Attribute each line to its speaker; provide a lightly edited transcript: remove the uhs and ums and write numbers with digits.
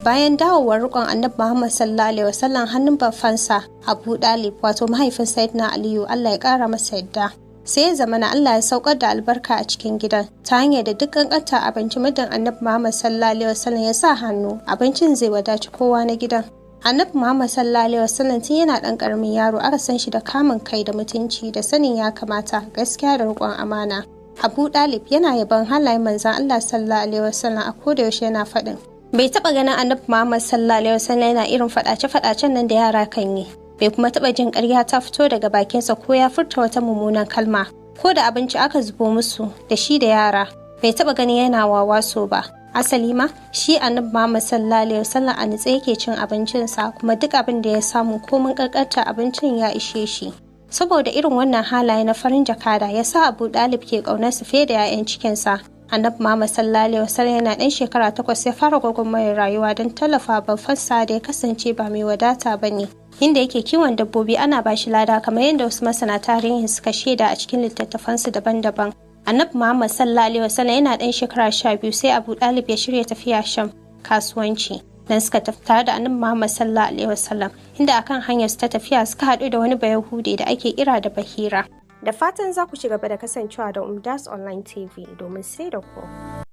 Speaker 1: Bayan dawowar rikon Annabi Muhammad sallallahu alaihi wasallam hannun baffansa Abu Dalib, wato mahaifin Sayyidina Aliyu, Allah ya kara masa yadda, sai ya zamana Allah ya saukar da albarka a cikin gidan ta hanyar da duk kankanta abinci, muddin Annabi Muhammad sallallahu alaihi wasallam ya sa hannu, abincin zai wadaci kowa na gidan. Annabi Muhammad sallallahu alaihi wasallam tun yana dan karamin yaro aka san shi da kamun kai da mutunci da sanin ya kamata, gaskiya da riƙon amana. Abu Dalib yana yaban halayen manzon Allah sallallahu alaihi wasallam a koda yaushe, yana faɗin bai taɓa ganin Annabi Muhammad sallallahu alaihi wasallam yana irin faɗace-faɗacen nan da yara kan yi, bai kuma taɓa jin ƙarya ta fito daga bakinsa ko ya furta wata mummunan kalma. Ko da abinci aka zubo musu da shi da yara, bai taɓa ganin yana wawaso ba. Asali ma shi Annabi Muhammad sallallahu alaihi wasallam a nitse yake cin abincinsa, kuma duk abin da ya samu, komin ƙanƙanta abincin, ya ishe shi. Saboda irin wannan halaye na farin jakada ya sa Abu Dalib ke ƙaunarsa fiye da 'ya'yan cikinsa. Annabi Muhammad sallallahu alaihi wasallam yana ɗan shekara 8 ya fara gwagwarmayar rayuwa don tallafa babbansa da ya kasance ba mai wadata ba ne, inda yake kiwon dabbobi ana ba shi lada, kamar yadda wasu masana tarihin suka shaida a cikin littattafansu daban-daban. Annabi Muhammad sallallahu alaihi wasallam yana ɗan shekara 12 sai Abu Dalib ya shirya tafiya Sham kasuwanci. Dan suka tafi tare da Annabi Muhammad sallallahu alaihi wasallam, inda akan hanyar su ta tafiya suka haɗu da wani Bayahude da ake kira da Bahira. Da fatan za ku ci gaba da kasancewa da Umdas Online TV domin sai da ku.